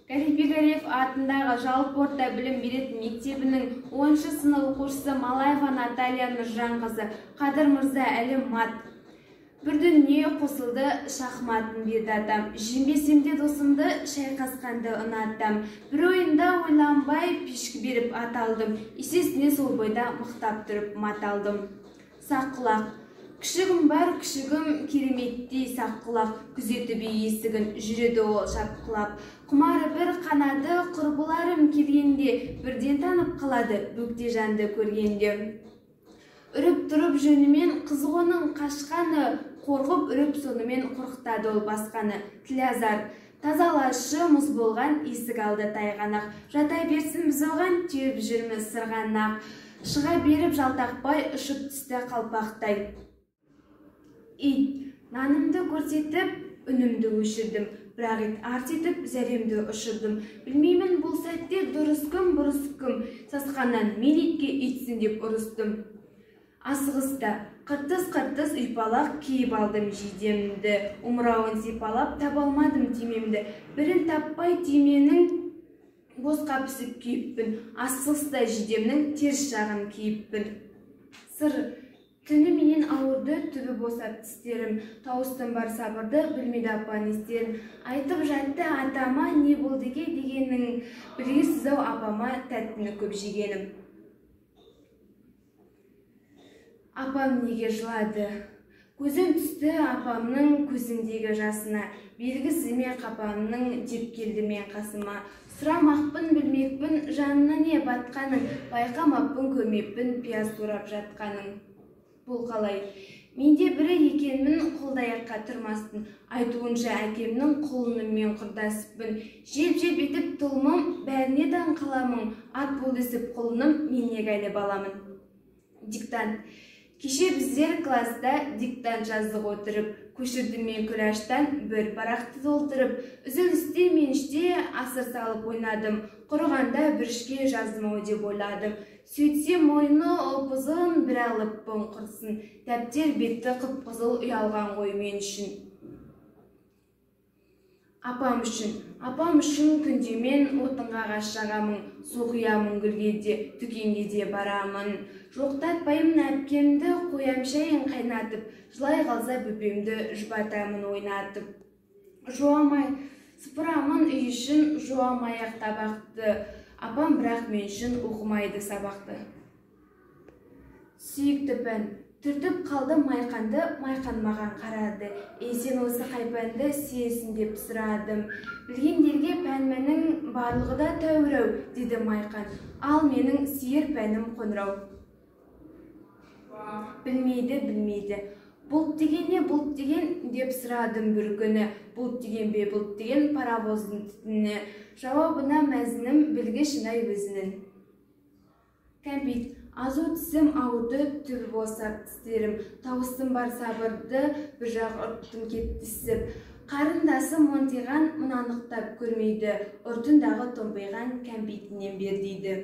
Галибек Алиев атындағы жалпы орта білім беретін мектебінің 10-шы сынып оқушысы Малаева Наталья Нұржанқызы, Қадыр Мырза Әлі мат. Бір дүние қосылды, шахматын берді атам. Жеңбесем де досымды, шайқасқанды ұнаттам. Бір ойында ойланбай пешкі беріп ат алдым. Есесіне сол бойда мықтап тұрып мат алдым. Сақ құлақ. Күшігім бар, күшігім, кереметтей сақ құлақ, күзетіп үй есігін, жүреді ол шапқылап. Құмары бір қанады, құрбыларым келгенде, бірден танып қалады бөгде жанды көргенде. Үріп тұрып жөнімен, қызық оның қашқаны, қорқып үріп сонымен қорқытады ол басқаны. Тілазар. Тазалашы мұз болған есік алды тайғанақ, жата берсін біз оған теуіп жүрміз сырғанақ. Шыға беріп жалтақпай, ұшып түсті қалпақтай. Ит. Нанымды көрсетіп, үнімді өшірдім, бірақ ит арт етіп, зәремді ұшырдым. Білмеймін бұл сәтте дұрыс кім, бұрыс кім, сасқаннан мен итке итсің деп ұрыстым. Асығыста қыртыс-қыртыс ұйпалақ киіп алдым жидемді, омырауын сипалап таба алмадым түймемді. Бірін таппай түйменің босқа пісіп күйіппін, асығыста жидемнің теріс жағын киіппін. Сыр. Түні менен ауырды, түбі босап тістерім, тауыстым бар сабырды, білмеді апа не істерін. Айтып жатты атама не болды ке дегенің, білгісіз-ау апама тәттіні көп жегенім. Апам неге жылады? Көзім түсті апамның көзіндегі жасына, белгісіз ме қапамның деп келді мен қасыма. Сұрамақпын, білмекпін, жанына не батқаның, байқамаппын, көрмеппін, пияз турап жатқаның. Бұл қалай? Менде бірі екенмін, қолдаяққа тұрмастын. Айтуынша әкемнің құлынымен құрдаспын. Жеп-жеп етіп тұлымым, бәріне даң қаламын. Ат бол десіп құлыным, мен неге әлі баламын? Диктант. Кеше біздер класста диктант жаздық отырып, көшірдім мен күләштан бір парақты толтырып, үзілісте мен іште асыр салып ойнадым, құрығанда бүрішке жаздым ау деп ойладым. Сөйтсем мойны ұп-ұзын бір алыппын құрсын, дәптер бетті қып-қызыл ұялған ғой мен үшін. Апам үшін, апам үшін күнде мен отынға ағаш жағамын, су құямын гүлге де, дүкенге де барамын. Жоқтатпаймын әпкемді, қоям шайын қайнатып, жылай қалса бөпемді жұбатамын ойнатып. Жуамай, сыпырамын үй үшін, жуам аяқ табақты, апам бірақ мен үшін оқымайды сабақты. Сүйікті пән. Түртіп қалды Майқанды, Майқан маған қарады. Ей, сен осы қай пәнді сүйесің деп сұрадым. Білгендерге пән мәнің барлығы да тәуір-ау, деді Майқан. Ал менің сүйер пәнім қоңырау. Білмейді, білмейді. Бұлт деген не, бұлт деген деп сұрадым бір күні. Бұлт деген бе, бұлт деген паровоздың түтіні. Жауабына мәзінім білгішін-ай өзінің. Кәмпит. Азу тісім ауырды, түбі босап тістерім. Тауыстым бар сабырды, бір жақ ұрттым кетті ісіп. Қарындасым монтиған мұны анықтап көрмейді, ұртындағы томпайған кәмпитінен бер дейді.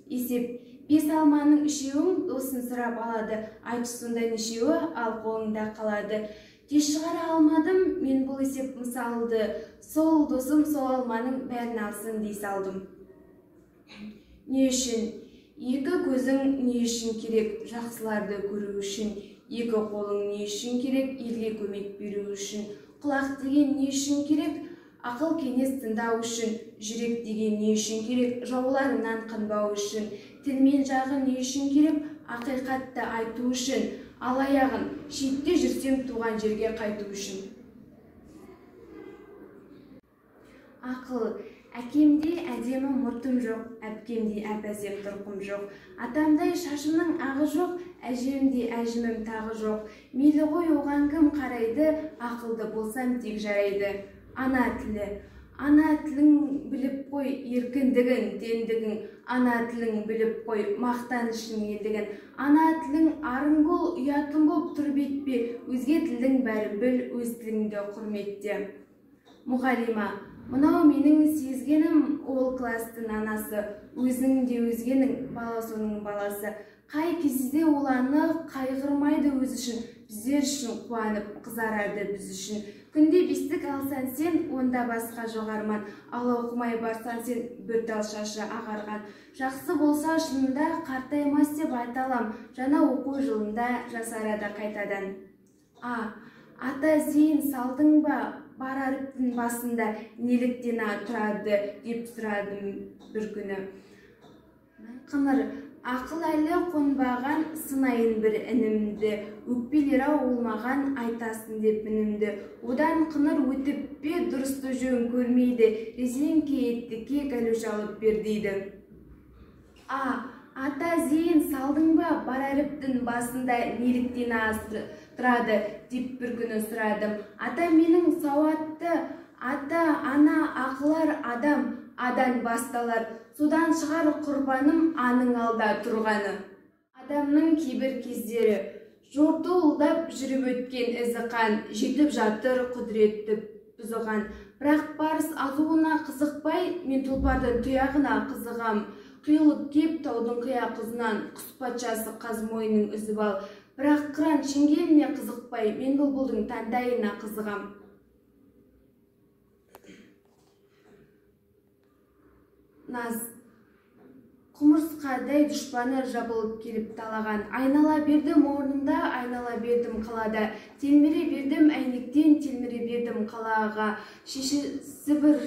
Есеп. 5 алманың үшеуін досын сұрап алады, айтшы сонда нешеуі, ал қолыңда қалады. Тез шығара алмадым, мен бұл есеп мысалды, сол досым сол алманың бәрін алсын дей салдым. Не үшін? Екі көзің не үшін керек, жақсыларды көру үшін, екі қолың не үшін керек, елге көмек беру үшін, құлақ деген не үшін керек, ақыл кеңес тыңдау үшін, жүрек деген не үшін керек, жауларынан қанбау үшін, тіл мен жағы не үшін керек, ақиқатты айту үшін, ал аяғын шетте жүрсем туған жерге қайту үшін. Ақыл. Әкемдей әдемі мұртым жоқ, әпкемдей әп-әсем тұрқым жоқ, атамдай шашымның ағы жоқ, әжемдей әжімім тағы жоқ. Мейлі ғой оған кім қарайды, ақылды болсам тек жарайды. Ана тілі. Ана тілің біліп қой, еркіндігін, теңдігін. Ана тілің біліп қой, мақтанышың елдігін. Ана тілің арың бол, ұятың боп тұрып етпе, өзге тілдің бәрін біл, өз тіліңді құрметте. Мұғалима. Мынау менің сезгенім, ол кластың анасы, өзің де өзгенің, бала соның баласы. Қай кезде ол анық қайғырмайды өз үшін, біздер үшін қуанып қызарады біз үшін. Күнде бестік алсаң сен, онда басқа жоқ арман. Ал оқымай барсаң сен, бір тал шашы ағарған. Жақсы болса шынында қартаймас деп айта алам, жаңа оқу жылында жасарады қайтадан. А, ата зейін салдың ба, бар әріптің басында неліктен а тұрады деп сұрадым бір күні. Қыңыр, ақыл әлі қонбаған, сынайын бір інімді, өкпелер-ау ол маған айтасын деп мінімді. Одан қыңыр өтіп пе, дұрысты жөн көрмейді, резеңке етті кәлөш алып бер дейді. А, ата зейін салдың ба, бар әріптің басында неліктен а тұрады деп бір күні сұрадым. Ата менің сауатты, ата, ана, ақылар адам, адан басталар. Содан шығар құрбаным аның алда тұрғаны. Адамның кейбір кездері жортуылдап жүріп өткен ізі қан, жетіп жатыр құдіретті бұзған. Бірақ барыс азуына қызықпай, мен тұлпардың тұяғына қызығам. Құйылып кеп таудың қия құзынан, құс патшасы қаз мойнын үзіп ал. Бірақ қыран шеңгеліне қызықпай, мен бұлбұлдың таңдайына қызығам. Наз. Құмырсқадай дұшпаны жабылып келіп талаған. Айнала бердім орнымда, айнала бердім қалада. Телміре бердім әйнектен, телміре бердім қалаға. Шешесі бір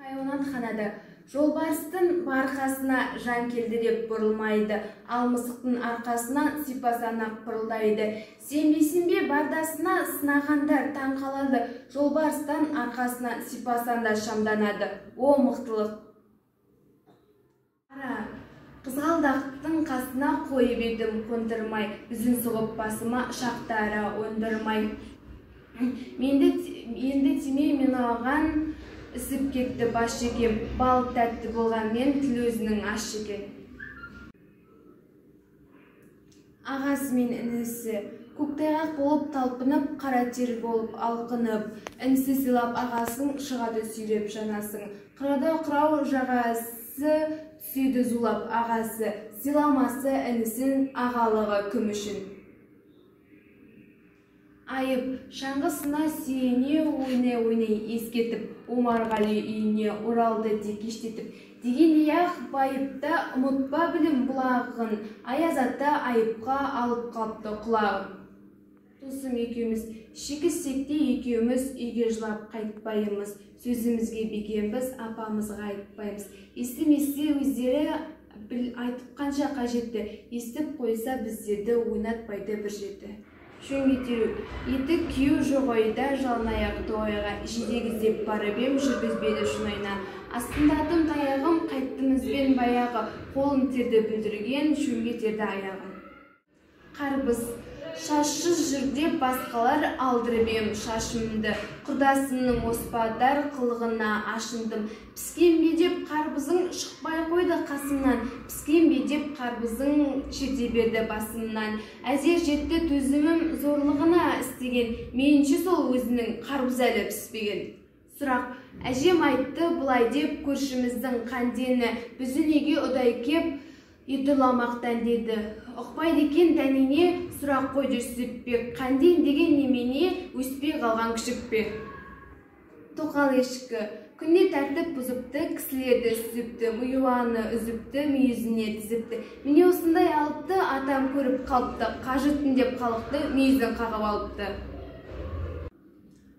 хайуанат ханада. Жолбарыстың арқасына жан келді деп бұрылмайды, ал мысықтың арқасынан сипасаң-ақ пырылдайды. Сенбейсің бе бардасына сынағандар таң қалады, жолбарыстан арқасынан сипасаң да шамданады. О, мықтылық! Ара, қызғалдақтың қасына қойып едім қондырмай, жүзін сұғып басыма шақты ара ондырмай. Енді тимей мен оған ісіп кетті бас жекем, бал тәтті болғанмен тіл өзінің ащы екен. Ағасы мен інісі көктайғақ болып талпынып, қара тер болып алқынып, інісі сыйлап ағасын шығады сүйреп жанасын. Қырада қырау жағасы түседі зулап ағасы, сыйламасы інісін ағалығы кім үшін? Айып, шаңғысына сүйене ойнай-ойнай ескетіп, Омарғали үйіне оралды де кештетіп. Дегендей-ақ байыпта ұмытпа білім бұлағын, аяз ата айыпқа алып қалыпты құлағын. Досым екеуміз, шекіссек те екеуміз үйге жылап қайтпаймыз, сөзімізге бекембіз, апамызға айтпаймыз. Естімесе өздері айтып қанша қажетті, естіп қойса біздерді ойнатпайды бір жеті. Шөңге теру. Етік кию жоқ ойда жалын аяқ тоғайға, жидек іздеп барып ем, жүргізбеді шұнайна. Астындатым таяғым, қайттым ізбен баяғы, қолым терді бүлдірген, шөңге терді аяғым. Қарбыз. Шашсыз жүр деп басқалар алдырып ем шашымды, құрдасымның оспадар қылығына ашындым. Піскен бе деп қарбызың шықпай қойды қасымнан, піскен бе деп қарбызың шете берді басымнан. Әзер жетті төзімім зорлығына істеген, меніңше сол өзінің қарбыз әлі піспеген. Сұрақ. Әжем айтты былай деп көршіміздің қандені, біздің үйге ұдай кеп ұйытыламақтан деді. Ұқпайды екен дәнеңе, сұрақ қойды Жүсіпбек. Қанден деген немене, өспей қалған күшік пе? Тоқал ешкі. Күнде тәртіп бұзыпты, кісілерді сүзіпті, миуаны үзіпті, мүйізіне тізіпті. Міне осындай алыпты, атам көріп қалыпты, қажыттым деп қалықты, мүйізін қағып алыпты.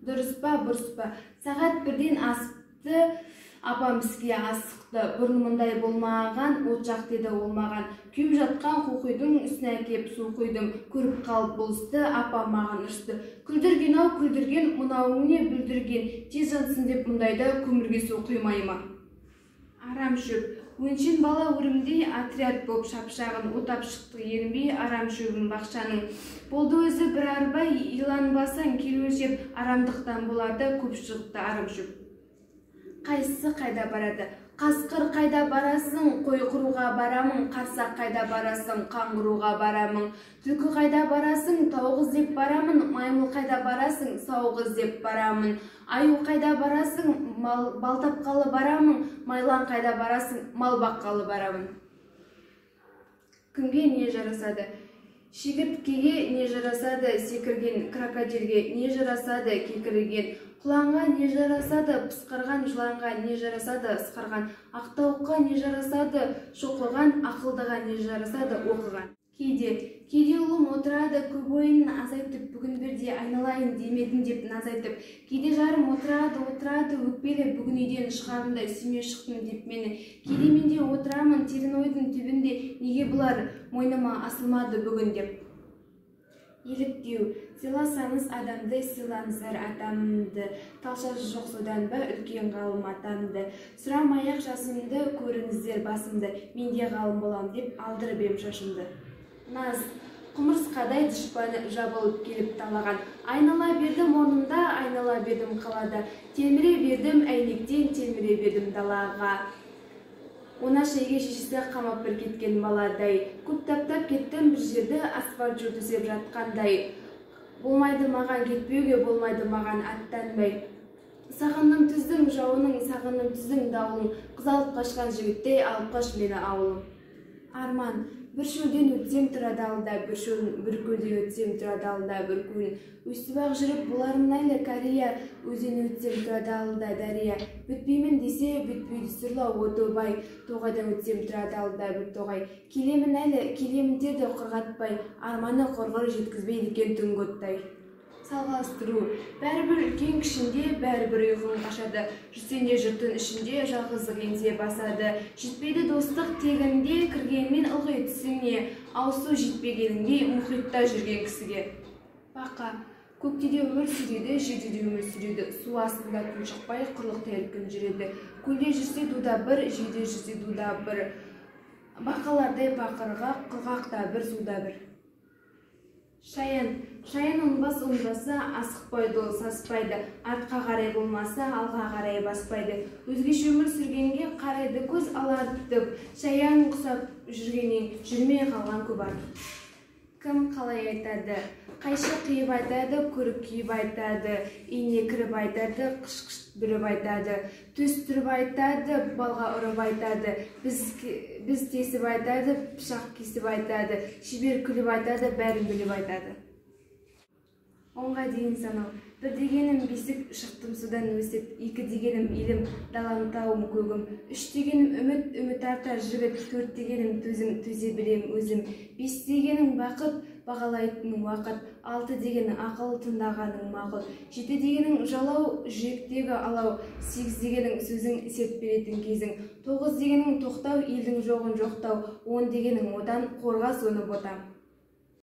Дұрыс па, бұрыс па? Сағат бірден асыпты, апам іске асықты. Бұрын мұндай болмаған, от жақ деді ол маған. Күйіп жатқан қоқидың үстіне әкеп су құйдым. Көріп қалып бұл істі, апам маған ұрысты. Күлдірген ау, күлдірген, мынауың не бүлдірген, тез жансын деп мұндайда көмірге су құймай ма? Арам шөп. Өңшең бала өрімдей отряд боп шапшағын, отап шықты ерінбей арам шөбін бақшаның. Болды өзі бір арба, иланбасаң кел өлшеп, арамдықтан болады көп шығыпты арам шөп. Қайсысы қайда барады? Қасқыр қайда барасың, қой құруға барамын, қарсақ қайда барасың, қаңғыруға барамын. Түлкі қайда барасың, тауық іздеп барамын, маймыл қайда барасың, сауық іздеп барамын. Аю қайда барасың, бал тапқалы барамын, майлан қайда барасың, мал баққалы барамын. Кімге не жарасады? Шегірткеге не жарасады, секірген, крокодилге не жарасады, кекірген, құланға не жарасады, пысқырған, жыланға не жарасады, ысқырған, ақтауыққа не жарасады, шоқыған, ақылдыға не жарасады, оқыған. Кейде ұлым отырады, көп ойын азайтып, бүгін бірде айналайын демедім деп наз айтып. Кейде жарым отырады, өкпелі, бүгін үйден шығарымда сүйме шықтым деп мені. Кейде мен де отырамын терең ойдың түбінде, неге бұлар мойныма асылмады бүгін деп. Еліктеу. Сыйласаңыз адамды, сыйлаңыздар атамды. Талшасы жоқ содан ба үлкен ғалым атанды. Сұрамай-ақ жасымды, көріңіздер басымды. Мен де ғалым болам деп алдырып ем шашымды. Наз. Құмырсқадай дұшпаны жабылып келіп талаған. Айнала бердім орнымда, айнала бердім қалада. Телміре бердім әйнектен, телміре бердім далаға. Оңаша үйге шешесі қамап бір кеткен баладай. Көп таптап кеттім бір жерді, асфальт жол төсеп жатқандай. Болмайды маған кетпеуге, болмайды маған аттанбай. Сағындым түздің жауының, сағындым түздің дауылын. Қыз алып қашқан жігіттей, алып қаш мені ауылым. Арман. Бір шөлден өтсем тұрады алда, бір шөл, бір көлден өтсем тұрады алда, бір көл. Өстіп-ақ жүріп болармын әлі Корея, өзен өтсем тұрады алда дария. Бітпеймін десе, бітпейді сұрлау отобай, тоғайдан өтсем тұрады алда бір тоғай. Келемін әлі, келемін деді құрғатпай, арманы құрғыр жеткізбейді екен түнгі оттай. Салғастыру. Бәрібір үлкен кішінде, бәрібір ұйқың қашады. Жүрсең де жұрттың ішінде, жалғыздық еңсе басады. Жетпейді достық тегінде, кіргенмен ылғи түсіңе. Ауыз су жетпегеніңдей мұхитта жүрген кісіге. Бақа. Көкте де өмір сүреді, жерде де өмір сүреді. Су астында тұншықпай, құрлықта еркін жүреді. Көлде жүрсе дуда бір, жерде жүрсе дуда бір. Бақалардай бақырға, құрғақта бір, суда бір. Шаян. Шаян оңбас оңбаса, асықпайды ол, саспайды. Артқа қарай болмаса, алға қарай баспайды. Өзгеше өмір сүргенге қарайды көз алартып. Шаян құсап жүргеннен жүрмей қалған көп артық. Кім қалай айтады? Қайшы қиып айтады, көрік күйіп айтады, ине кіріп айтады, қыш-қыш бүріп айтады, төс түріп айтады, балға ұрып айтады, біз тесіп айтады, пышақ кесіп айтады, шебер күліп айтады, бәрін біліп айтады. Онға дейін санау. Бір дегенім бесік, шықтым судан өсіп, екі дегенім елім, далам тауым көгім, үш дегенім үміт, үміт артар жігіт, төрт дегенім төзім, төзе білем өзім, бес дегенім бақыт, бағалайтын уақыт, алты дегенің ақыл, тыңдағаның мақұл, жеті дегенің жалау, жүректегі алау, сегіз дегенің сөзің, серт беретін кезің, тоғыз дегенің тоқтау, елдің жоғын жоқтау, он дегенің отан, қорға соны бота.